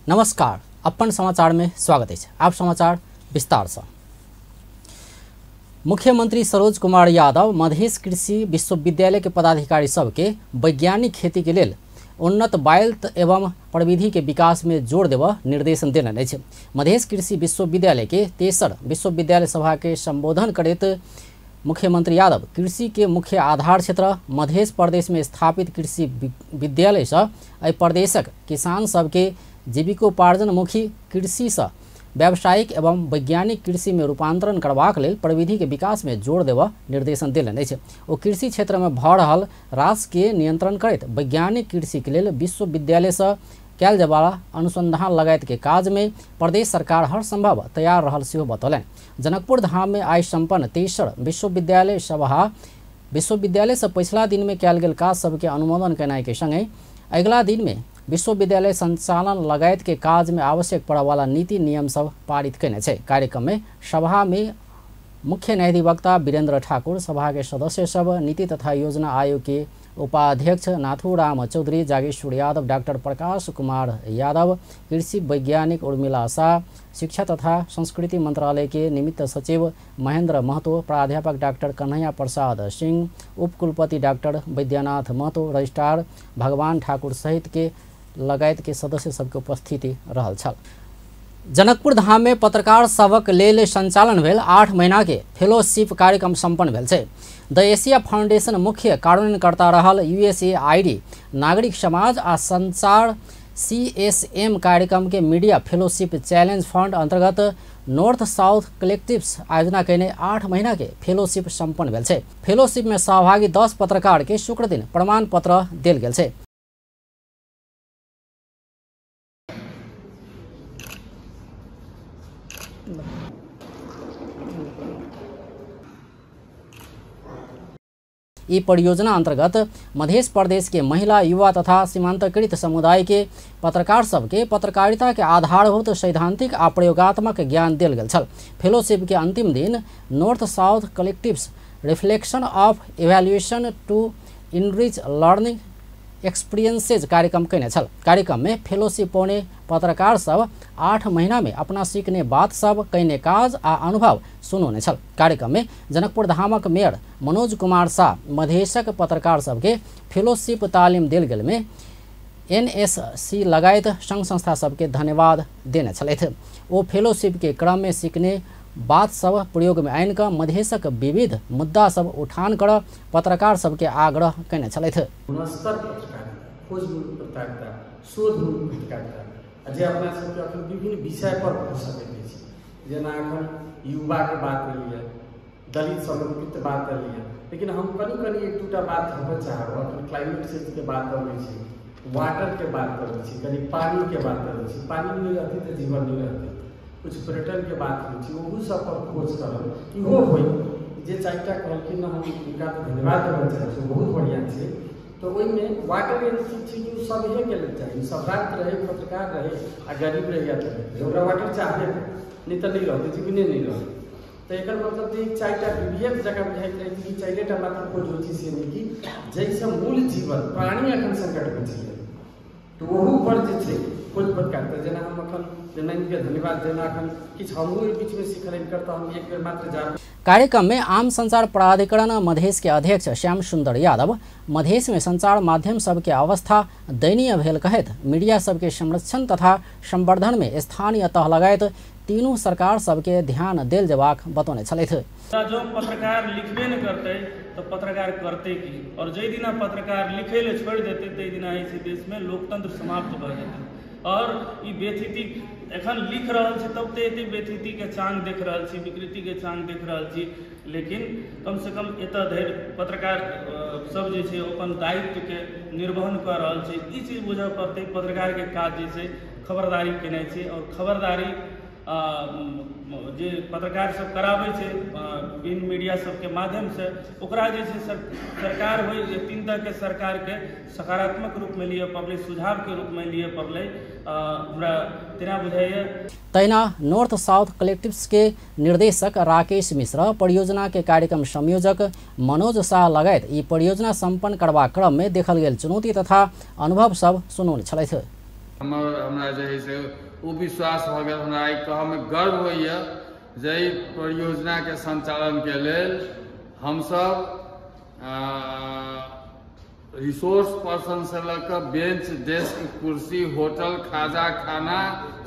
नमस्कार, अपन समाचार में स्वागत है। आप समाचार विस्तार से। मुख्यमंत्री सरोज कुमार यादव मधेश कृषि विश्वविद्यालय के पदाधिकारी सबके वैज्ञानिक खेती के लेल उन्नत बायल एवं प्रविधि के विकास में जोर देव निर्देशन देने अछि। मधेश कृषि विश्वविद्यालय के तेसर विश्वविद्यालय सभा के संबोधन करैत मुख्यमंत्री यादव कृषि के मुख्य आधार क्षेत्र मधेश प्रदेश में स्थापित कृषि विद्यालय से एहि प्रदेशक किसान सबके जीविकोपार्जनमुखी कृषि से व्यावसायिक एवं वैज्ञानिक कृषि में रूपांतरण करबाक लेल प्रविधि के विकास में जोर देव निर्देशन देलनि अछि। ओ कृषि क्षेत्र में भऽ रहल रास के नियंत्रण करैत वैज्ञानिक कृषि के लेल विश्वविद्यालय से कयल जायवला अनुसंधान लगायत के काज में प्रदेश सरकार हर संभव तैयार रहल सेहो बतौलनि। जनकपुर धाम में आइ सम्पन्न तेसर विश्वविद्यालय सभा विश्वविद्यालय से पछिला दिन में कयल गेल काज सबके अनुमोदन केनाइ के संगहि अगिला दिन में विश्वविद्यालय संचालन लगायत के काज में आवश्यक पड़े वाला नीति नियम सब पारित केने छै। कार्यक्रम में सभा में मुख्य न्यायाधिवक्ता वीरेंद्र ठाकुर, सभा के सदस्य सब, नीति तथा योजना आयोग के उपाध्यक्ष नाथूराम चौधरी, जागेश्वर यादव, डॉक्टर प्रकाश कुमार यादव, कृषि वैज्ञानिक उर्मिला शाह, शिक्षा तथा संस्कृति मंत्रालय के निमित्त सचिव महेंद्र महतो, प्राध्यापक डॉक्टर कन्हैया प्रसाद सिंह, उपकुलपति डॉक्टर वैद्यनाथ महतो, रजिस्ट्रार भगवान ठाकुर सहित के लगायत के सदस्य सबके उपस्थिति रहल छल। जनकपुर धाम में पत्रकार सबक लेल संचालन भेल 8 महीना के फेलोशिप कार्यक्रम सम्पन्न भेल छै। द एशिया फाउंडेशन मुख्य कार्यान्वयनकर्ता रहल यूएसएआईडी नागरिक समाज आ संचार सीएसएम कार्यक्रम के मीडिया फेलोशिप चैलेंज फंड अंतर्गत नॉर्थ साउथ कलेक्टिव्स आयोजना कयने 8 महीना के फेलोशिप सम्पन्न भेल छै। फेलोशिप में सहभागी 10 पत्रकार के शुक्र दिन प्रमाण पत्र देल गेल छै। ई परियोजना अंतर्गत मधेश प्रदेश के महिला, युवा तथा सीमांतकृत समुदाय के पत्रकार सबके पत्रकारिता के आधारभूत सैद्धांतिक आ प्रयोगात्मक ज्ञान देल गेल छल। फेलोशिप के अंतिम दिन North South Collectives reflection of evaluation to enrich learning experiences कार्यक्रम कयने छल। कार्यक्रम में फेलोशिप पौने पत्रकार सब 8 महीना में अपना सीखने बात सब कयने काज आ अनुभव सुनौने छल। कार्यक्रम में जनकपुर धामक मेयर मनोज कुमार शाह मधेशक पत्रकार सबके फेलोशिप तालीम देल गेल में एनएससी लगायत संघ संस्था सबके धन्यवाद देने छलथि। ओ फेलोशिप के क्रम में सीखने बात सब प्रयोग में आनि कऽ मधेशक विविध मुद्दा सब उठान कर पत्रकार सबके आग्रह कयने छलथि। गुणस्तर पत्रकारिता, खोजमूलक पत्रकारिता, शोधमूलक पत्रकारिता जे अपना सबके अखन विभिन्न विषय पर भऽ सकैत अछि। जेना अखन युवाके बात एलैए, दलित समर्पित बात एलैए, लेकिन हम कनि कनि एक दूटा बात थपऽ चाहब। अखन क्लाइमेट चेंजके बात अबै छै, वाटरके बात अबै छै, कनि पानिके बात अबै छै। पानि नहि रहतै तऽ जीवन नहि रहतै। कुछ पर्यटन के बात होइ छै, ओहू सब पर खोज करब इहो होइ। जे 4टा कहलखिन हम हुनका धन्यवाद देबऽ चाहै छी, बहुत बढ़िआँ छै। तऽ ओहिमे वाटर एहन चीज छै कि ओ सभके लेल चाही, सब रात रहै, पत्रकार रहै आ गरीब रहै या तऽ ओकरा वाटर चाहबे नहि तऽ नहि रहतै, जीवने नहि रहतै। तऽ एकर मतलब जे 4टा विभेद जकाँ बुझाइत रहै कि 4टा मात्र खोज होइ छै से नहि, कि जाहिसँ मूल जीवन प्राणी एखन संकटमे छै तऽ ओहू पर जे छै खोज पत्रकारिता। जेना हम अखन के धन्यवाद, जेना अखन किछु हमहूँ एहि बीचमे सिखल तऽ हम एक बेर मात्र जा। कार्यक्रम में आम संचार प्राधिकरण मधेश के अध्यक्ष श्याम सुंदर यादव मधेश में संचार माध्यम सबके अवस्था दयनीय भेल कहैत मीडिया सबके संरक्षण तथा संवर्धन में स्थानीय तह लगायत तीनू सरकार सबके ध्यान देल जेबाक बतौने छलथि। जो पत्रकार लिखबे न करतै तो पत्रकार करतै की, और जाहि दिना पत्रकार लिखै ले छोड़ि देतै ताहि दिना एहि देश में लोकतंत्र समाप्त भऽ जेतै। और ई बेथिति एखन लिख रहल छी तब तऽ एते बेथिति के चांग देख रहल छी, विकृति के चांग देख रहल छी, लेकिन कम से कम एतऽ धरि पत्रकार सब जे छै अपन दायित्व के निर्वहन कऽ रहल छै। ई चीज बुझऽ पड़तै, पत्रकार के काज जे छै खबरदारी केनाइ छै, और खबरदारी जे पत्रकार सब कराबै छै विभिन्न मीडिया सबके माध्यमसँ, ओकरा जे छै सरकार होइ जे तीन तरहके सरकारके सकारात्मक रूपमे लिअ पड़लै, सुझावके रूपमे लिअ पड़लै, हमरा तेना बुझाइए। तहिना नॉर्थ साउथ कलेक्टिव्स के निर्देशक राकेश मिश्र, परियोजना के कार्यक्रम संयोजक मनोज शाह लगायत ई परियोजना सम्पन्न करबाक क्रम में देखल गेल चुनौती तथा अनुभव सब सुनौने छलथि। हमरा जे है से ओ विश्वास भऽ गेल। हमरा एहि कहऽमे गर्व होइए जे एहि परियोजनाके सञ्चालनके लेल हमसब रिसोर्स पर्सन से लऽ कऽ बेंच, डेस्क, कुर्सी, होटल, खाजा, खाना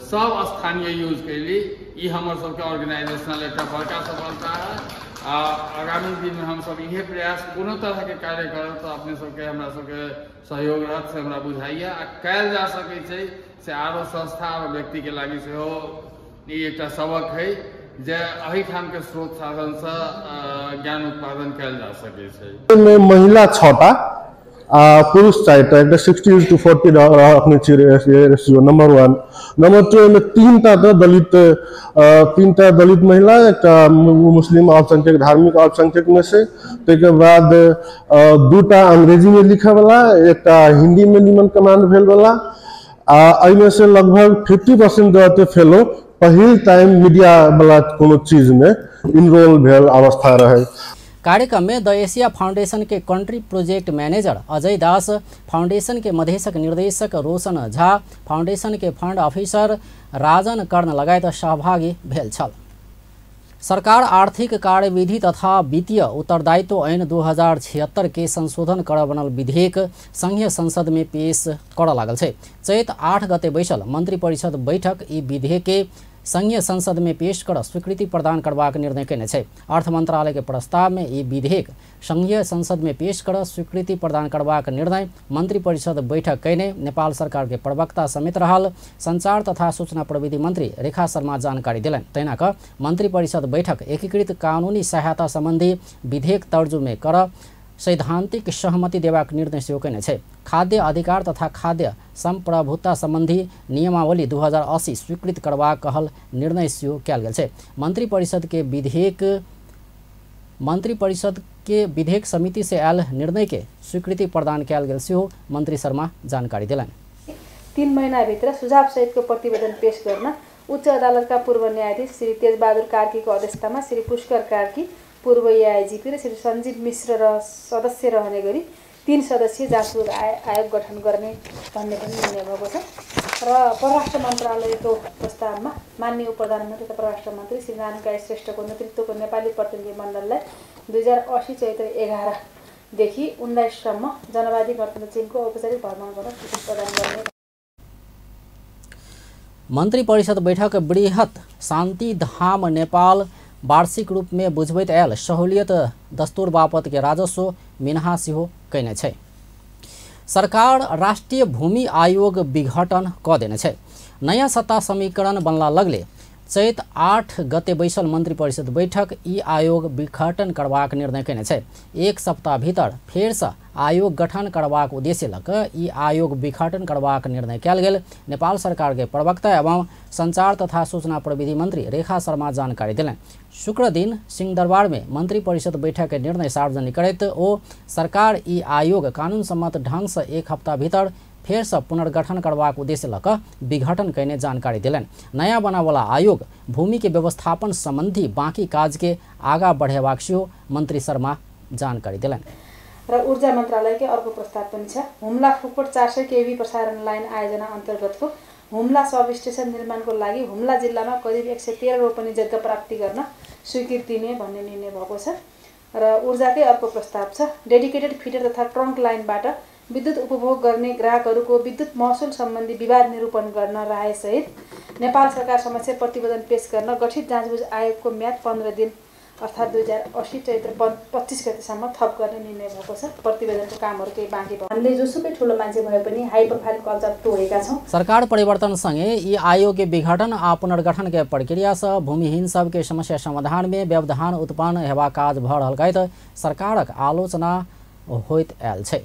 सब स्थानीय यूज कैली। ई हमर सबके ऑर्गेनाइजेशनल एकटा बड़का सफलता है। आ आगामी दिनमे हमसब इहे प्रयास कोनो तरहके कार्य करब तऽ अपने सबके हमरा सबके सहयोग रहत से हमरा बुझाइए। आ कयल जा सकै छै से आरो संस्था आरो व्यक्तिके लागि सेहो ई एकटा सबक है जे एहिठामके स्रोत साधनसँ ज्ञान उत्पादन कयल जा सकै छै। महिला 6टा आ पुरुष 4टा, एकटा 60:40 रखने छी रेशियो, नंबर 1। नंबर 2 में 3टा दलित, 3टा दलित महिला, एकटा मुस्लिम अल्पसंख्यक, धार्मिक अल्पसंख्यक में से, ताहिके बाद 2टा अंग्रेजी में लिखे वाला, एकटा हिंदी में निमन कमांड भेल वाला। आ एहिमे से लगभग 50% रहते फेलो पहिल टाइम मीडिया वाला कोनो चीज में इनरोल भेल अवस्था रहे। कार्यक्रम में the Asia foundation के country project manager Ajay Das, foundation के मधेशक निर्देशक रोशन झा, फाउंडेशन के फंड ऑफिसर राजन कर्ण लगायत सहभागी भेल छल। सरकार आर्थिक कार्यविधि तथा वित्तीय उत्तरदायित्व ऐन 2076 के संशोधन कर बनल विधेयक संघीय संसद में पेश कर लागल छै। चैत 8 गते बैसल मंत्रिपरिषद बैठक ई विधेयक के संघीय संसद में पेश कर स्वीकृति प्रदान करबाक निर्णय केने छै। अर्थ मंत्रालय के प्रस्ताव में ई विधेयक संघीय संसद में पेश कर स्वीकृति प्रदान करबाक निर्णय मंत्रिपरिषद बैठक केने नेपाल सरकार के प्रवक्ता समेत रहल संचार तथा सूचना प्रविधि मंत्री रेखा शर्मा जानकारी देलनि। तहिना क मंत्रिपरिषद बैठक एकीकृत कानूनी सहायता संबंधी विधेयक तर्जु में कर सैद्धांतिक सहमति देबाक निर्णय सेहो केने छै। खाद्य अधिकार तथा खाद्य संप्रभुता संबंधी नियमावली 2080 स्वीकृत करबाक कहल निर्णय सेहो कयल गेल छै। मंत्रिपरिषद के विधेयक समिति से आयल निर्णय के स्वीकृति प्रदान कयल गेल सेहो मंत्री शर्मा जानकारी देलनि। 3 महिनाभित्र सुझाव सहितको प्रतिवेदन पेश गर्न उच्च अदालतका पूर्व न्यायाधीश श्री तेजबहादुर कार्कीको अध्यक्षतामा श्री पुष्कर कार्की पूर्व एआईजीपी र श्री सञ्जीव मिश्र र सदस्य रहने गरी 3 सदस्यीय जाँचबुझ आयोग गठन गर्ने भन्ने पनि निर्णय भएको छ। र परराष्ट्र मन्त्रालयको प्रस्तावमा माननीय उप प्रधानमन्त्री तथा परराष्ट्र मन्त्री श्री नारायण श्रेष्ठको नेतृत्वको नेपाली प्रतिनिधि मण्डललाई 2080 चैत्र 11 देखि 19 सम्म जनवादी गणतन्त्र चीनको औपचारिक भ्रमण गर्न स्वीकृति प्रदान गर्ने। मन्त्री परिषद बैठक बृहत शान्तिधाम नेपाल वार्षिक रूप में बुझबैत आयल सहूलियत दस्तूर बापत के राजस्व मिन्हा सेहो कयने छै। सरकार राष्ट्रिय भूमि आयोग विघटन क देने छै। नयाँ सत्ता समीकरण बनला लगले चैत 8 गते बैसल मंत्रिपरिषद बैठक ई आयोग विघटन करबाक निर्णय कयने छै। एक सप्ताह भीतर फेरसँ आयोग गठन करबाक उद्देश्य लऽ कऽ ई आयोग विघटन करबाक निर्णय कयल गेल नेपाल सरकार के प्रवक्ता एवं संचार तथा सूचना प्रविधि मंत्री रेखा शर्मा जानकारी देलनि। शुक्र दिन सिंहदरबार में मंत्रिपरिषद बैठक के निर्णय सार्वजनिक करैत ओ सरकार ई आयोग कानून सम्मत ढंग से एक हफ्ता भीतर फेरसँ पुनर्गठन करबाक उद्देश्य लऽ कऽ विघटन कयने जानकारी देलनि। नया बनावला आयोग भूमि के व्यवस्थापन संबंधी बाकी काज के आगा बढ़ेबाक सेहो मंत्री शर्मा जानकारी देलनि। र ऊर्जा मन्त्रालयकै अर्को प्रस्ताव पनि छ। हुम्ला फुकपोट 400 केवी प्रसारण लाइन आयोजना अन्तर्गतको हुम्ला सब स्टेसन निर्माणको लागि हुम्ला जिल्लामा करिब 113 रोपनी जग्गा प्राप्ति गर्न स्वीकृति दिने भन्ने निर्णय भएको छ। र ऊर्जाकै अर्को प्रस्ताव छ। डेडिकेटेड फिडर तथा ट्रङ्क लाइनबाट विद्युत उपभोग गर्ने ग्राहकहरूको विद्युत महसुल सम्बन्धी विवाद निरूपण गर्न रायसहित नेपाल सरकार समक्ष प्रतिवेदन पेश गर्न गठित जाँचबुझ आयोगको म्याद 15 दिन अर्थात् 2080 चैत्र 25 गतेसम्म थप गर्ने निर्णय भएको छ। प्रतिवेदनको कामहरू केही बाँकी भयो। हामीले जोसुकै ठुलो मान्छे भए पनि हाई प्रोफाइल कल्चर तोडेका छौँ। सरकार परिवर्तन सँगै यी आयोग के विघटन आ पुनर्गठन के प्रक्रिया से भूमिहीन सबके समस्या समाधान में व्यवधान उत्पन्न हेबाक काज भऽ रहल कहैत सरकारक आलोचना होइत आयल छै।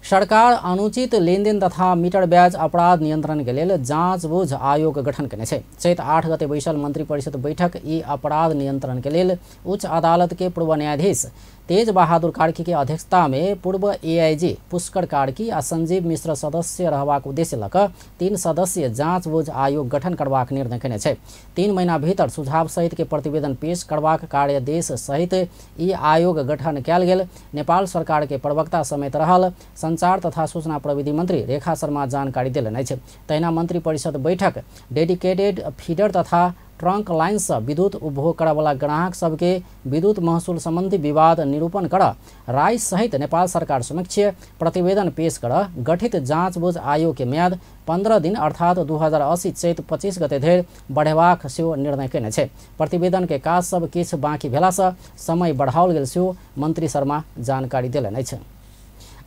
सरकार अनुचित लेनदेन तथा मीटर ब्याज अपराध नियंत्रण के लेल जाँचबुझ आयोग गठन केने छै। चैत 8 गते बैसल मंत्रिपरिषद बैठक ई अपराध नियंत्रण के लेल उच्च अदालत के पूर्व न्यायाधीश तेज बहादुर कार्की के अध्यक्षता में पूर्व एआईजी पुष्कर कार्की आ संजीव मिश्र सदस्य रहबाक उद्देश्य लऽ कऽ 3 सदस्यीय जाँचबुझ आयोग गठन करबाक निर्णय केने छै। 3 महीना भीतर सुझाव सहित के प्रतिवेदन पेश करबाक कार्यदेश सहित ई आयोग गठन कयल गेल नेपाल सरकार के प्रवक्ता समेत रहल संचार तथा सूचना प्रविधि मंत्री रेखा शर्मा जानकारी देलनि अछि। तहिना मंत्री परिषद बैठक डेडिकेटेड फीडर तथा ट्रंक लाइन से विद्युत उपभोग करऽवला ग्राहक सबके विद्युत महसूल संबंधी विवाद निरूपण कर राय सहित नेपाल सरकार समक्ष प्रतिवेदन पेश कर गठित जाँचबुझ आयोग के म्याद 15 दिन अर्थात 2080 चैत 25 गते धरि बढ़ेबाक सेहो निर्णय केने छै। प्रतिवेदन के काज सब किछु बाँकी भेलासँ समय बढ़ाओल गेल सेहो मंत्री शर्मा जानकारी देलनि अछि।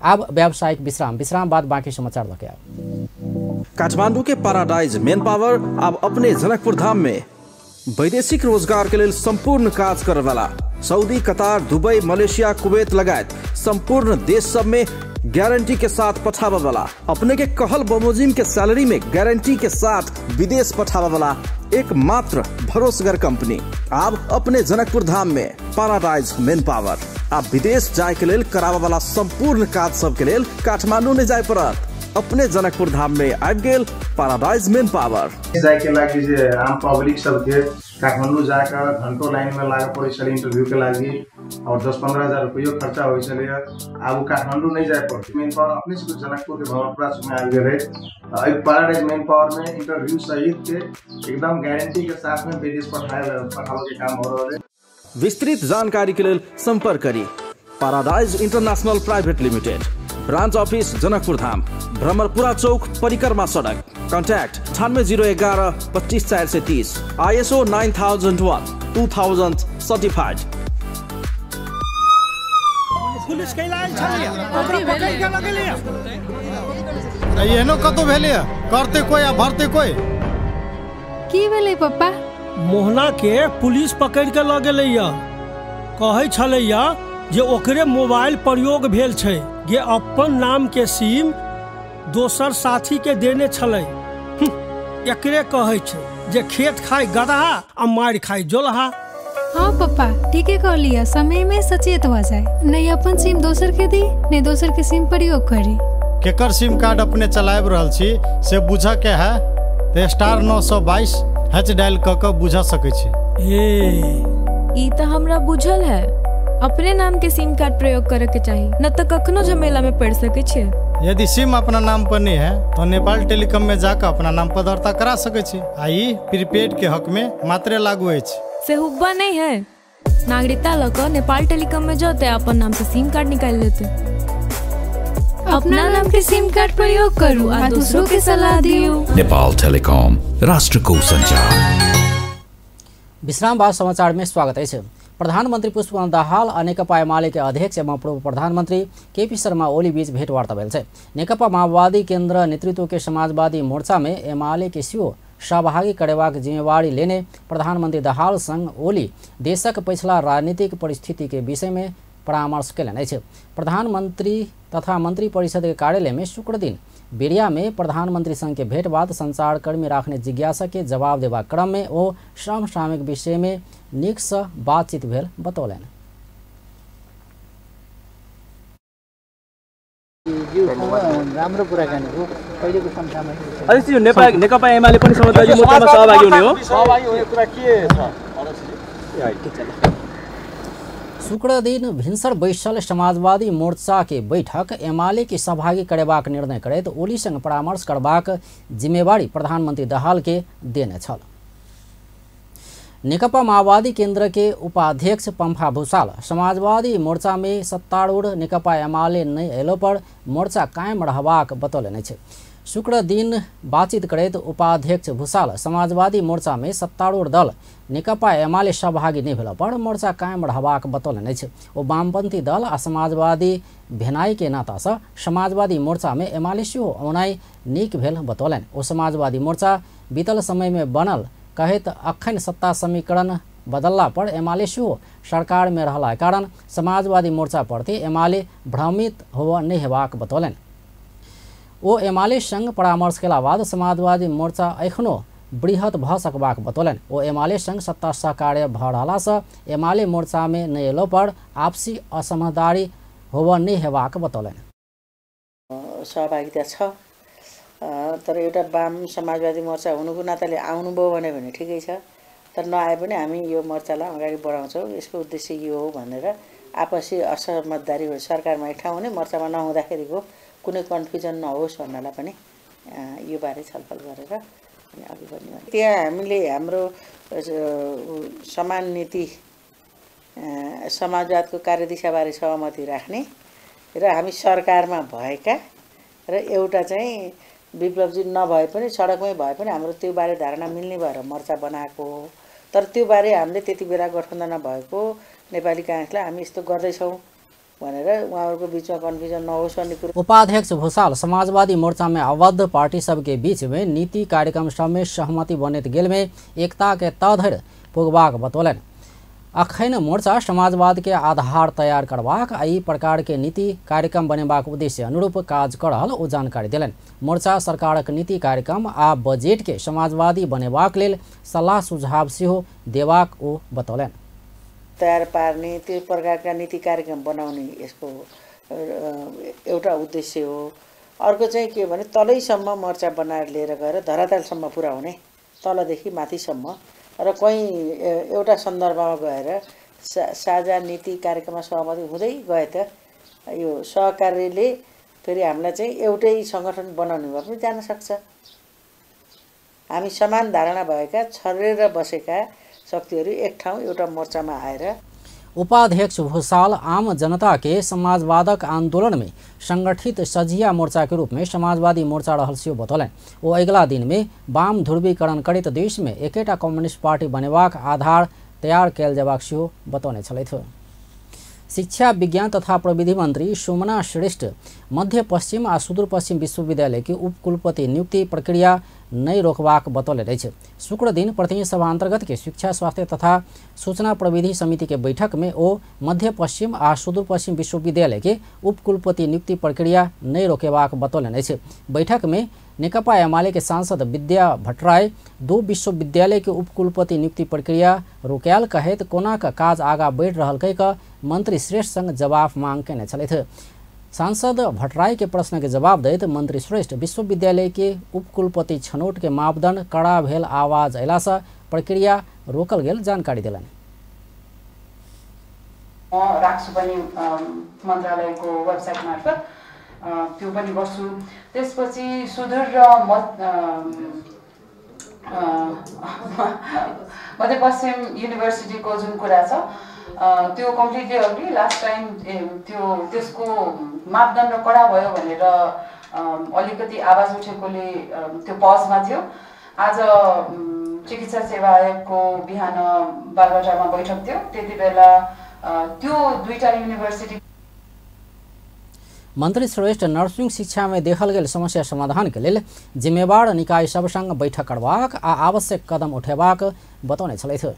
अब व्यावसायिक विश्राम, विश्राम बाद बाकी समाचार लके आब। काठमांडू के पैराडाइज मेन पावर अब अपने जनकपुर धाम में वैदेशिक रोजगार के लिए संपूर्ण काज करे वाला Saudi, Qatar, Dubai, Malaysia, Kuwait लगायत संपूर्ण देश सब में गारंटी के साथ पठावे वाला, अपने के कहल बमोजिम के सैलरी में गारंटी के साथ विदेश पठावे वाला एकमात्र भरोसगर कंपनी अब अपने जनकपुर धाम में पैराडाइज मेन पावर। आप विदेश जाए के लेल करावे वाला संपूर्ण काज सब के लेल काठमांडू नहीं जाए पड़त, अपने जनकपुर धाम में आबि गेल पैराडाइज मेन पावर। जाए के लागि जे आम पब्लिक सबके काठमांडू जाकर घंटों लाइन में लागे पड़े छलै इंटरव्यू के लागि और 10-15 हजार रुपयो खर्चा होइ छलै। आब काठमांडू नहीं जाए पड़त, मेन पावर अपने से जनकपुर के भवनपुरा में आबि गेलै। एहि पैराडाइज मेन पावर में इंटरव्यू सहित के एकदम गारंटी के साथ में विदेश पठावे के काम हो रहल है। विस्तृत जानकारी के लेल संपर्क करी paradise international private limited, branch office Janakpur Dham, Bhramarpura Chowk, Parikrama Sadak. Contact 9801 254 430, ISO 9001 2000 certified. Police कैला आयल छलियै, ओकरा पकड़ के लगलियै। एहनो कतौ भेलैया, करते कोई आ भरते कोई। की भेलै पप्पा? मोहना के पुलिस पकड़ के ल गेलैया। कहै छलैया जे ओकरे मोबाइल प्रयोग भेल छै, जे अपन नाम के सिम दोसर साथी के देने छलै। एकरे कहै छै जे खेत खाय गदहा आ मारि खाय जोलहा। हाँ पप्पा, ठीके कहलियै, समय में सचेत हो जाए, नहीं अपन सिम दोसर के दी, नहीं दोसर के सिम प्रयोग करी। केकर सिम कार्ड अपने चलाबि रहल छी से बुझऽ के है तऽ *922 हैच डायल कऽ कऽ बुझा सकै छी। ई तऽ हमरा बुझल है, अपने नाम के सिम कार्ड प्रयोग करे के चाही, न तो कखनो झमेला में पड़ सके छे। यदि सिम अपना नाम पर नहीं है तो नेपाल टेलीकॉम में जाकर अपना नाम पर दर्ता करा सके छी। आ ई प्रीपेड के हक में मात्रे लागू अछि। से हुब्बा नहीं है, नागरिकता लऽ नेपाल टेलीकॉम में जते अपन नाम से सिम कार्ड निकाल लेते। अपना नाम के सिम कार्ड प्रयोग करू आ दूसरों के सलाह दियो। नेपाल टेलीकॉम, राष्ट्र को संचार। विश्राम बाद समाचार में स्वागत है। प्रधानमन्त्री पुष्पकमल दाहाल आ नेकपा एमाले के अध्यक्ष एवं पूर्व प्रधानमन्त्री केपी शर्मा ओली बीच भेटवार्ता भेल छै। नेकपा माओवादी केन्द्र नेतृत्व के समाजवादी मोर्चा में एमाले के सेहो सहभागी करेबाक जिम्मेवारी लेने प्रधानमन्त्री दाहाल संग ओली देशक पछिला राजनीतिक परिस्थिति के विषय में परामर्श केलनि अछि। प्रधानमन्त्री तथा मंत्री परिषद के कार्यालय में शुक्रदिन बेरिया में प्रधानमंत्री संग के भेंट बाद संचारकर्मी राखने जिज्ञासा के जवाब देबाक क्रम में ओ समसामयिक विषय में नीक से बातचीत भेल बतौलनि। राम्रो कुराकानी हो, पहिलेको समसामयिक। अध्यक्ष नेपाल नेकपा एमाले पनि समाजवादी मोर्चामा सहभागी हुने हो, सहभागी हुने कुरा के छ? शुक्र दिन भिन्सर बैसल समाजवादी मोर्चा के बैठक एमाले के सहभागी करेबाक निर्णय करैत ओली संग परामर्श करबाक जिम्मेवारी प्रधानमन्त्री दाहाल के देने छल। नेकपा माओवादी केन्द्र के उपाध्यक्ष पम्फा भूषाल समाजवादी मोर्चा में सत्तारूढ़ नेकपा एमाले नहि अयलो पर मोर्चा कायम रहबाक बतौलनि अछि। शुक्र दिन बातचीत करैत उपाध्यक्ष भूषाल समाजवादी मोर्चा में सत्तारूढ़ दल नेकपा एमाले सहभागी नहि भेला पर मोर्चा कायम रहबाक बतौलनि अछि। ओ वामपंथी दल आ समाजवादी भेनाई के नातासँ समाजवादी मोर्चा में एमाले सेहो औनाइ नीक भेल बतौलनि। ओ समाजवादी मोर्चा बीतल समय में बनल कहैत अखन सत्ता समीकरण बदलला पर एमाले सेहो सरकार में रहला कारण समाजवादी मोर्चा प्रति एमाले भ्रमित होबऽ नहि हेबाक बतौलनि। ओ एमाले संग परामर्श केला बाद समाजवादी मोर्चा एखनो बृहत भऽ सकबाक बतौलनि। ओ एमाले संग सत्ता सहकार्य भऽ रहलासँ एमाले मोर्चा में नहि अयलो पर आपसी असमझदारी होबऽ नहि हेबाक बतौलनि। सहभागिता छ, तर एउटा वाम समाजवादी मोर्चा हुनुको नाताले आउनुभयो भने ठिकै छ, तर नआए पनि हामी यो मोर्चालाई अगाडि बढाउँछौँ, यसको उद्देश्य यो हो भनेर आपसी असमझदारी सरकारमा एक ठाउँ हुने मोर्चामा नहुँदाखेरिको कुनै कन्फ्युजन नहोस् भन्नलाई पनि यो बारे छलफल गरेर अनि अघि बढ्ने। त्यहाँ हामीले हाम्रो समान नीति समाजवादको कार्यदिशाबारे सहमति राख्ने र हामी सरकारमा भएका र एउटा चाहिँ विप्लवजी नभए पनि सडकमै भए पनि हाम्रो त्यो बारे धारणा मिल्ने भएर मोर्चा बनाएको हो। तर त्यो बारे हामीले त्यति बेला गठबन्धन नभएको नेपाली काङ्ग्रेसलाई हामी यस्तो गर्दैछौँ भनेर उहाँहरूको बीचमा कन्फ्युजन नहोस् भन्ने कुरो। उपाध्यक्ष भूषाल समाजवादी मोर्चा में आबद्ध पार्टी सबके बीच में नीति कार्यक्रम सब में सहमति बनैत गेल में एकता के तह धरि पुगबाक बतौलनि। अखन मोर्चा समाजवाद के आधार तैयार करबाक आ ई प्रकार के नीति कार्यक्रम बनेबाक उद्देश्य अनुरूप काज कर रहल ओ जानकारी देलनि। मोर्चा सरकारक नीति कार्यक्रम आ बजट के समाजवादी बनेबाक लेल सलाह सुझाव सेहो देबाक ओ बतौलनि। तयार पार्ने त्यो प्रकारका नीति कार्यक्रम बनाउने यसको एउटा उद्देश्य हो। अर्को चाहिँ के भने तलैसम्म मोर्चा बनाएर लिएर गएर धरातलसम्म पुर्याउने, तलदेखि माथिसम्म र कहीँ एउटा सन्दर्भमा गएर साझा नीति कार्यक्रममा सहमति हुँदै गए त यो सहकार्यले फेरि हामीलाई चाहिँ एउटै सङ्गठन बनाउने भए पनि जान सक्छ। हामी समान धारणा भएका छरेर बसेका शक्तिहरू एक ठाउँ एउटा मोर्चामा आएर। उपाध्यक्ष भूषाल आम जनता के समाजवादक आंदोलन में संगठित सझिया मोर्चा के रूप में समाजवादी मोर्चा रहल सेहो बतौलनि। ओ अगिला दिन में वाम ध्रुवीकरण करैत देश में एकेटा कम्युनिस्ट पार्टी बनेबाक आधार तैयार कयल जेबाक सेहो बतौने छलथि। शिक्षा विज्ञान तथा प्रविधि मंत्री सुमना श्रेष्ठ मध्य पश्चिम आ सुदूरपश्चिम विश्वविद्यालय के उपकुलपति नियुक्ति प्रक्रिया नहीं रोकबाक बतौले अछि। शुक्र दिन प्रतिनिधि सभा अंतर्गत के शिक्षा स्वास्थ्य तथा सूचना प्रविधि समिति के बैठक में ओ मध्य पश्चिम आ सुदूरपश्चिम विश्वविद्यालय के उपकुलपति नियुक्ति प्रक्रिया नहीं रोकेबाक बतौलनि अछि। बैठक में नेकपा एमाले के सांसद विद्या भट्टराई दो विश्वविद्यालय के उपकुलपति नियुक्ति प्रक्रिया रोकायल कहैत कोना का काज आगा बढ़ि रहल कहि कऽ मंत्री श्रेष्ठ संग जवाब मांग केने छलथि। सांसद भट्टराई के प्रश्न के जवाब दैत मंत्री श्रेष्ठ विश्वविद्यालय के उपकुलपति छनौट के मापदंड कड़ा भेल आवाज अयला से प्रक्रिया रोकल गेल जानकारी देलनि। म राख्छु पनि मन्त्रालयको वेबसाइट मार्फत त्यो पनि गर्छु। त्यसपछि सुदूर र मध्यपश्चिम युनिभर्सिटीको जुन कुरा छ त्यो कम्प्लिटली अग्री। लास्ट टाइम त्यो त्यसको मापदण्ड कडा भयो भनेर अलिकति आवाज उठेकोले त्यो पजमा थियो। आज चिकित्सा सेवा आयोगको बिहान बालबाटामा बैठक थियो, त्यति बेला त्यो दुईटा युनिभर्सिटी। मंत्री श्रेष्ठ नर्सिंग शिक्षा में देखल गेल समस्या समाधान के लेल जिम्मेवार निकाय सब संग बैठक करबाक आ आवश्यक कदम उठेबाक बतौने छलथि।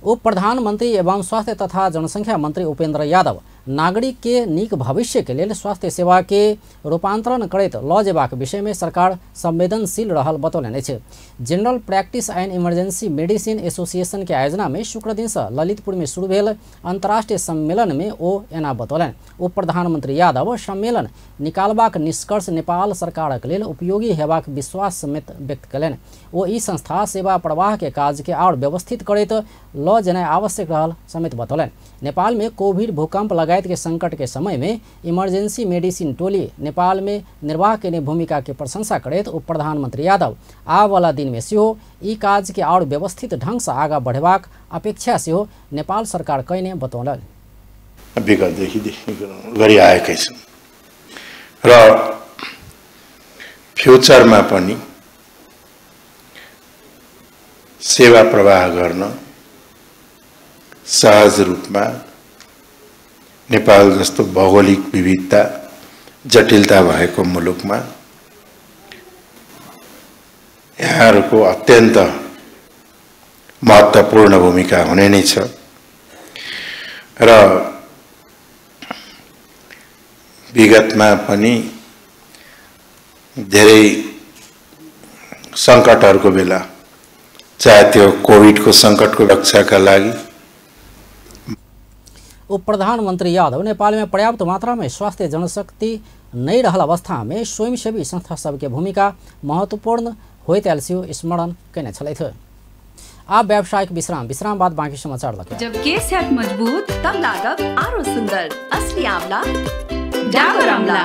उप प्रधानमंत्री एवं स्वास्थ्य तथा जनसंख्या मंत्री उपेंद्र यादव नागरिक के नीक भविष्य के लेल स्वास्थ्य सेवा के रूपांतरण करैत लऽ जेबाक विषय में सरकार संवेदनशील रहल बतौलनि अछि। General practice and emergency medicine association के आयोजना में शुक्र दिन से ललितपुर में शुरू भेल अंतर्राष्ट्रीय सम्मेलन में ओ एना बतौलनि। उप प्रधानमंत्री यादव सम्मेलन निकालबाक निष्कर्ष नेपाल सरकारक लेल उपयोगी हेबाक विश्वास समेत व्यक्त कयलनि। ओ ई संस्था सेवा प्रवाह के काज के आओर व्यवस्थित करैत लऽ जेनाइ आवश्यक रहल समेत बतौलनि। नेपाल में कोविड, भूकंप लगायत के संकट के समय में इमरजेंसी मेडिसिन टोली नेपाल में निर्वाह केने भूमिका के प्रशंसा करैत उप प्रधानमंत्री यादव आबवाला दिन में सेहो ई काज के आओर व्यवस्थित ढंग से आगा बढ़ेबाक अपेक्षा सेहो नेपाल सरकार कयने बतौलनि। विगतदेखि गरिआएकै छौँ र फ्युचरमा पनि सेवा प्रवाह गर्न सहज रूपमा नेपाल जस्तो भौगोलिक विविधता जटिलता भएको मुलुकमा यहाँहरूको अत्यन्त महत्त्वपूर्ण भूमिका हुने नै छ र विगतमा पनि धेरै सङ्कटहरूको बेला, चाहे त्यो कोभिडको सङ्कटको रक्षाका लागि। उप प्रधानमंत्री यादव नेपाल में पर्याप्त मात्रा में स्वास्थ्य जनशक्ति नहीं रहल अवस्था में स्वयंसेवी संस्था सबके भूमिका महत्वपूर्ण होइत आयल सेहो स्मरण केने छलथि। आब व्यावसायिक विश्राम, विश्राम बाद बाकी समाचार लगे। जब केस हैत मजबूत तब लागब आरो सुंदर, असली आंवला डाबर आंवला।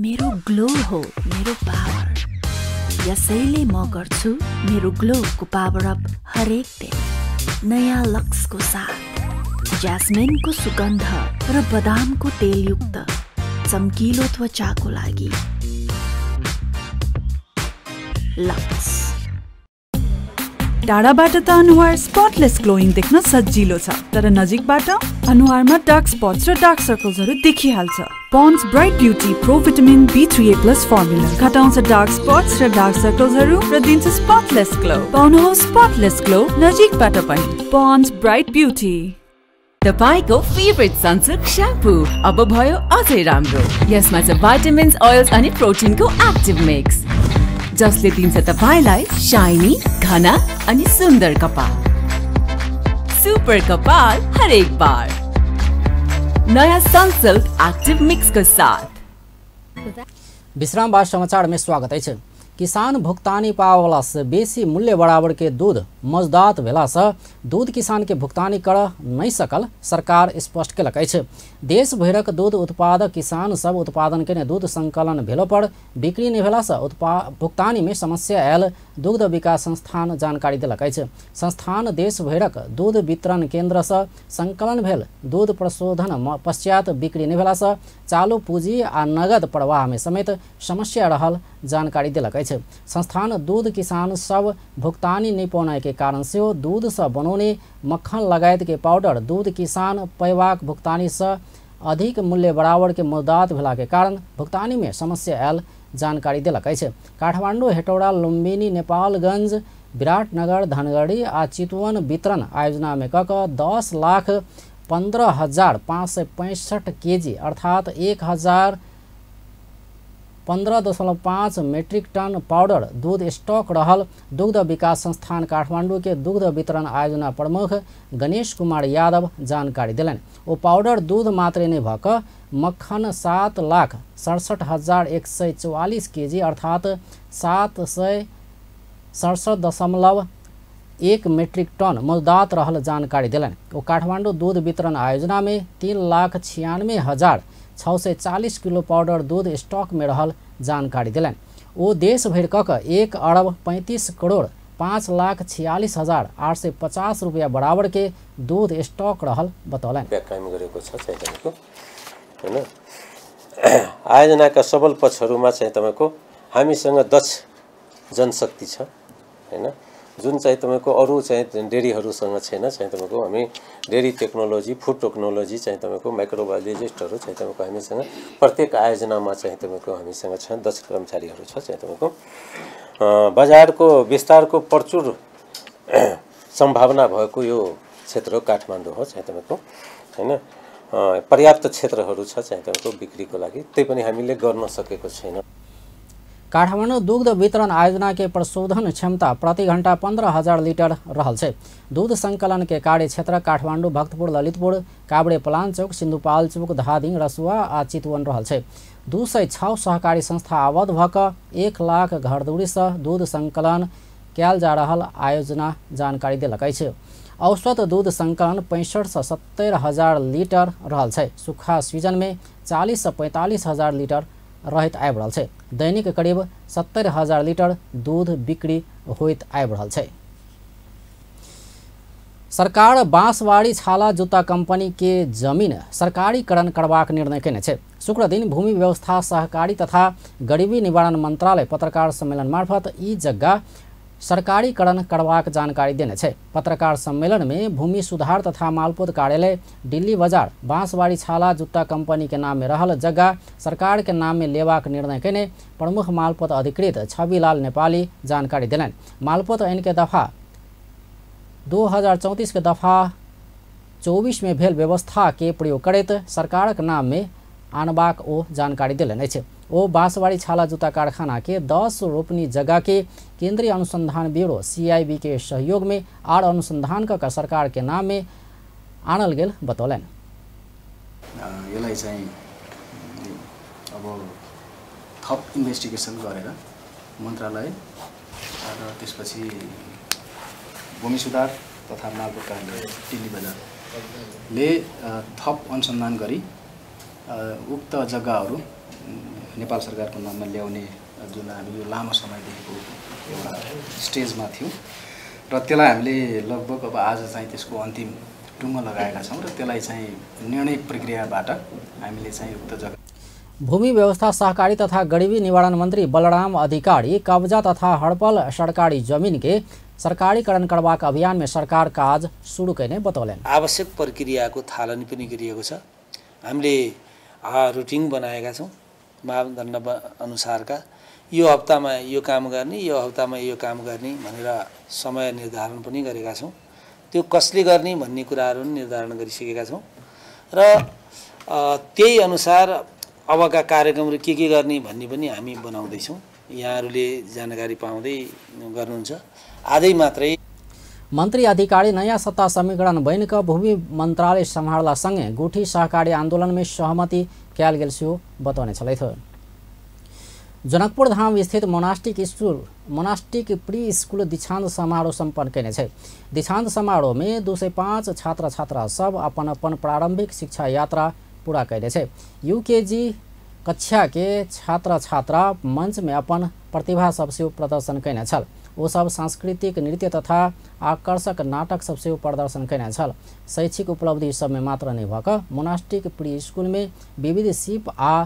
मेरो ग्लो हो मेरो पावर, यसैले म गर्छु मेरो ग्लोको पावर अप हरेक दिन नयाँ लक्सको साथ। ज्यास्मिनको सुगन्ध र बदामको तेलयुक्त चम्किलो त्वचाको लागि लक्स। टाढाबाट त अनुहार स्पटलेस ग्लोइङ देख्न सजिलो छ, तर नजिकबाट अनुहारमा डार्क स्पट्स र डार्क सर्कल्सहरू देखिहाल्छ। Pond's bright beauty pro vitamin B3A plus formula घटाउँछ डार्क स्पट्स र डार्क सर्कल्सहरू र दिन्छ स्पटलेस ग्लो। पाउनुहोस् स्पटलेस ग्लो नजिकबाट पनि। Pond's bright beauty. तपाईको फेभरेट सनसिल्क श्याम्पू अब भयो अझै राम्रो। यसमा छ भाइटामिन्स, ओइल्स अनि प्रोटिनको एक्टिभ मिक्स, जसले दिन्छ तपाईलाई शाइनी, घना अनि सुन्दर कपाल। सुपर कपाल हरेक बार नयाँ सनसिल्क एक्टिभ मिक्सको साथ। विश्राम बाद समाचार में स्वागत अछि। किसान भुगतानी पावला से बेसी मूल्य बराबर के दूध मजदात भेला से दूध किसान के भुगतानी कर नहीं सकल सरकार स्पष्ट केलक अछि। देश भरिक दूध उत्पादक किसान सब उत्पादन केने दूध संकलन भेलो पर बिक्री नहि भेला से भुगतानी में समस्या आयल दुग्ध विकास संस्थान जानकारी देलक अछि। संस्थान देश भरिक दूध वितरण केंद्र से संकलन भेल दूध प्रशोधन पश्चात बिक्री नहि भेला से चालू पूंजी आ नगद प्रवाह में समेत समस्या रहल जानकारी देलक अछि। संस्थान दूध किसान सब भुगतानी नहि पौनाय के कारण सेहो दूध से बनौने मक्खन लगायत के पाउडर दूध किसान पैबाक भुगतानी से अधिक मूल्य बराबर के मुद्दात भेला के कारण भुगतानी में समस्या आयल जानकारी देलक अछि। काठमांडू, हेटौड़ा, लुम्बिनी, नेपालगंज, विराटनगर, धनगढ़ी आ चितवन वितरण आयोजना में कऽ 10,15,565 केजी अर्थात 1,015.5 मेट्रिक टन पाउडर दूध स्टॉक रहल दुग्ध विकास संस्थान काठमांडू के दुग्ध वितरण आयोजना प्रमुख गणेश कुमार यादव जानकारी देलनि। ओ पाउडर दूध मात्रे नहि भऽ कऽ मक्खन 7,67,144 केजी अर्थात 767.1 मेट्रिक टन मौजूदात रहल जानकारी देलनि। ओ काठमांडू दूध वितरण आयोजना में 3,96,640 किलो पाउडर दूध स्टॉक में रहल जानकारी देलनि। ओ देश भरि कऽ 1,35,05,46,850 रुपया बराबर के दूध स्टॉक रहल बतौलनि। कायम गरेको छ चाहिँ तपाईको हैन। आयोजनाका सबल पक्षहरूमा चाहिँ तपाईको हामीसँग दक्ष जनशक्ति छ हैन, जुन चाहिँ तपाईको अरू चाहिँ डेरीहरूसँग छैन। चाहिँ तपाईको हामी डेरी टेक्नोलोजी, फुड टेक्नोलोजी चाहिँ तपाईको माइक्रोबायोलोजिस्टहरू चाहिँ तपाईको हामीसँग प्रत्येक आयोजनामा चाहिँ तपाईको हामीसँग छ, दक्ष कर्मचारीहरू छ। चाहिँ तपाईको बजारको विस्तारको प्रचुर सम्भावना भएको यो क्षेत्र काठमाडौँ हो चाहिँ तपाईको हैन। पर्याप्त क्षेत्रहरू छ चाहिँ तपाईको बिक्रीको लागि, त्यही पनि हामीले गर्न सकेको छैन। काठमाडौँ दुग्ध वितरण आयोजना के प्रशोधन क्षमता प्रति घंटा 15,000 लीटर रहल छै। दूध संकलन के कार्य क्षेत्र काठमाडौँ, भक्तपुर, ललितपुर, काभ्रे पलाञ्चोक, सिन्धुपाल्चोक, धादिङ, रसुवा आ चितवन रहल छै। 206 सहकारी संस्था आबद्ध भऽ कऽ 1 लाख घरधुरी से दूध संकलन कयल जा रहल आयोजना जानकारी देलक अछि। औसत दूध संकलन 65 से 70 हजार लीटर रहल छै। सूखा सीजन में 40 से 45 हजार लीटर रहैत आबि रहल छै। दैनिक करीब 70 हजार लीटर दूध बिक्री होइत आबि रहल छै। सरकार बांसवाड़ी छाला जूता कंपनी के जमीन सरकारीकरण करबाक निर्णय केने छै। शुक्रदिन भूमि व्यवस्था सहकारी तथा गरीबी निवारण मंत्रालय पत्रकार सम्मेलन मार्फत ई जग्गा सरकारीकरण करबाक जानकारी देने छै। पत्रकार सम्मेलन में भूमि सुधार तथा मालपोत कार्यालय दिल्ली बाजार बांसवाड़ी छाला जूता कंपनी के नाम में रहल जग्गा सरकार के नाम में लेबाक निर्णय केने प्रमुख मालपोत अधिकृत छविलाल नेपाली जानकारी देलनि। मालपोत ऐन के दफा 2034 के दफा 24 में भेल व्यवस्था के प्रयोग करैत सरकारक नाम में आनबाक ओ जानकारी देलनि अछि। ओ बांसवाड़ी छाला जूता कारखाना के 10 रोपनी जगह के केंद्रीय अनुसंधान ब्यूरो सीआईबी के सहयोग में आर अनुसंधान क सरकार के नाम में आनल गेल बतौलनि। यसलाई चाहिँ अब थप इन्भेस्टिगेसन गरेर मन्त्रालय र त्यसपछि भूमि सुधार तथा मालपोत कार्यालय दिल्ली बजारले थप अनुसन्धान गरी उक्त जग्गाहरू नेपाल सरकारको नाममा ल्याउने जुन हामी यो लामो समयदेखिको एउटा स्टेजमा थियौँ र त्यसलाई हामीले लगभग अब आज चाहिँ त्यसको अन्तिम टुङ्गो लगाएका छौँ र त्यसलाई चाहिँ निर्णय प्रक्रियाबाट हामीले चाहिँ उक्त जग्गा। भूमि व्यवस्था सहकारी तथा गरीबी निवारण मंत्री बलराम अधिकारी कब्जा तथा हड़पल सरकारी जमीन के सरकारीकरण करबाक अभियान में सरकार काज शुरू कयने बतौलनि। आवश्यक प्रक्रियाको थालनी पनि गरिएको छ। हामीले रुटिन बनाएका छौँ मापदण्ड अनुसारका, यो हप्तामा यो काम गर्ने, यो हप्तामा यो काम गर्ने भनेर समय निर्धारण पनि गरेका छौँ। त्यो कसले गर्ने भन्ने कुराहरू पनि निर्धारण गरिसकेका छौँ र त्यही अनुसार अबका कार्यक्रमहरू के गर्ने भन्ने पनि हामी बनाउँदैछौँ। यहाँहरूले जानकारी पाउँदै गर्नुहुन्छ। आजै मात्रै मंत्री अधिकारी नयाँ सत्ता समीकरण बनि कऽ भूमि मंत्रालय सम्हारला सँगे गुठी सहकारी आंदोलन में सहमति कयल गेल सेहो बतौने छलथि। जनकपुर धाम स्थित मोनास्टिक प्री स्कूल दीक्षांत समारोह सम्पन्न कयने छै। दीक्षांत समारोह में 205 छात्र छात्रा सब अपन अपन प्रारंभिक शिक्षा यात्रा पूरा कयने छै। यूकेजी कक्षा के छात्र छात्रा मंच में अपन प्रतिभा सब सेहो प्रदर्शन कयने छल। ओ सब सांस्कृतिक नृत्य तथा आकर्षक नाटक सब सेहो प्रदर्शन कयने छल। शैक्षिक उपलब्धि सब में मात्र नहि भऽ कऽ मोनास्टिक प्री स्कूल में विविध सीप आ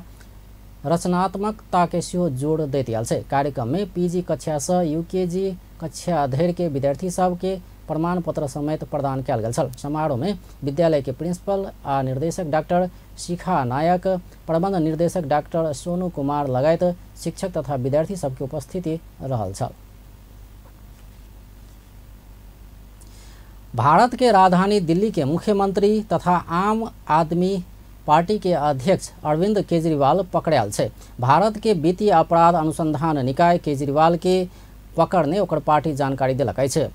रचनात्मकता के सेहो जोड़ दैत आयल छै। कार्यक्रम में पीजी कक्षा से यूकेजी कक्षा धरि के विद्यार्थी सब के प्रमाण पत्र समेत प्रदान कयल गेल छल। समारोह में विद्यालय के प्रिंसिपल आ निर्देशक डॉक्टर शिखा नायक, प्रबंध निर्देशक डॉक्टर सोनू कुमार लगायत शिक्षक तथा विद्यार्थी सबके उपस्थिति रहल छल। भारत के राजधानी दिल्ली के मुख्यमंत्री तथा आम आदमी पार्टी के अध्यक्ष अरविंद केजरीवाल पकड़ायल छै। भारत के वित्तीय अपराध अनुसंधान निकाय केजरीवाल के पकड़ने ओकर पार्टी जानकारी देलक अछि।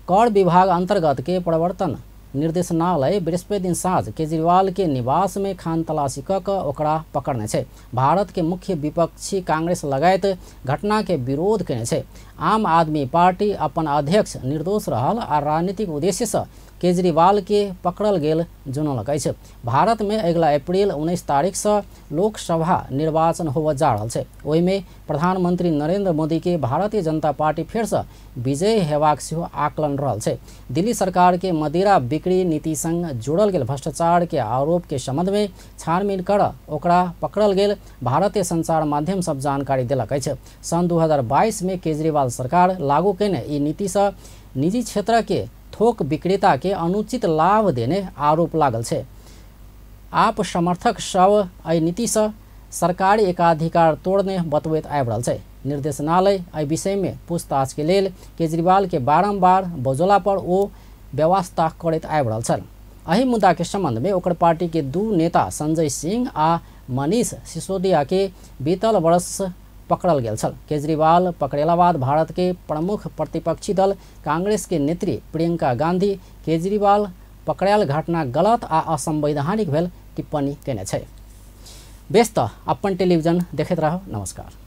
कर विभाग अंतर्गत के प्रवर्तन निर्देशनालय बृहस्पति दिन साँझ केजरीवाल के निवास में खान तलाशी कऽ कऽ ओकरा पकड़ने छै। भारत के मुख्य विपक्षी कांग्रेस लगायत घटना के विरोध कयने छै। आम आदमी पार्टी अपन अध्यक्ष निर्दोष रहल आ राजनीतिक उद्देश्य से केजरीवाल के पकड़ल गेल जनौलक अछि। भारत में अगिला अप्रैल 19 तारीख से लोकसभा निर्वाचन होबय जा रहल छै। ओहिमे प्रधानमंत्री नरेंद्र मोदी के भारतीय जनता पार्टी फेर से विजयी हेबाक सेहो आकलन रहल छै। दिल्ली सरकार के मदिरा बिक्री नीति संग जोड़ल गेल भ्रष्टाचार के आरोप के संबंध में छानबीन कर ओकरा पकड़ल गेल भारतीय संचार माध्यम सब जानकारी देलक अछि। सन 2022 में केजरीवाल सरकार लागू कयने ई नीति से निजी क्षेत्र के थोक विक्रेता के अनुचित लाभ देने आरोप लागल छै। आप समर्थक सब एहि नीति से सरकारी एकाधिकार तोड़ने बतबैत आबि रहल छै। निर्देशनालय एहि विषय में पूछताछ के लेल केजरीवाल के बारंबार बजौला पर ओ व्यवस्था करैत आबि रहल छल। एहि मुद्दा के संबंध में ओकर पार्टी के दू नेता संजय सिंह आ मनीष सिसोदिया के बीतल वर्ष पकड़ल गेल छल। केजरीवाल पकड़ेला बाद भारत के प्रमुख प्रतिपक्षी दल कांग्रेस के नेत्री प्रियंका गांधी केजरीवाल पकड़ायल घटना गलत आ असंवैधानिक भेल टिप्पणी कयने छै। बेस त अपन टेलीविजन देखैत रहू। नमस्कार।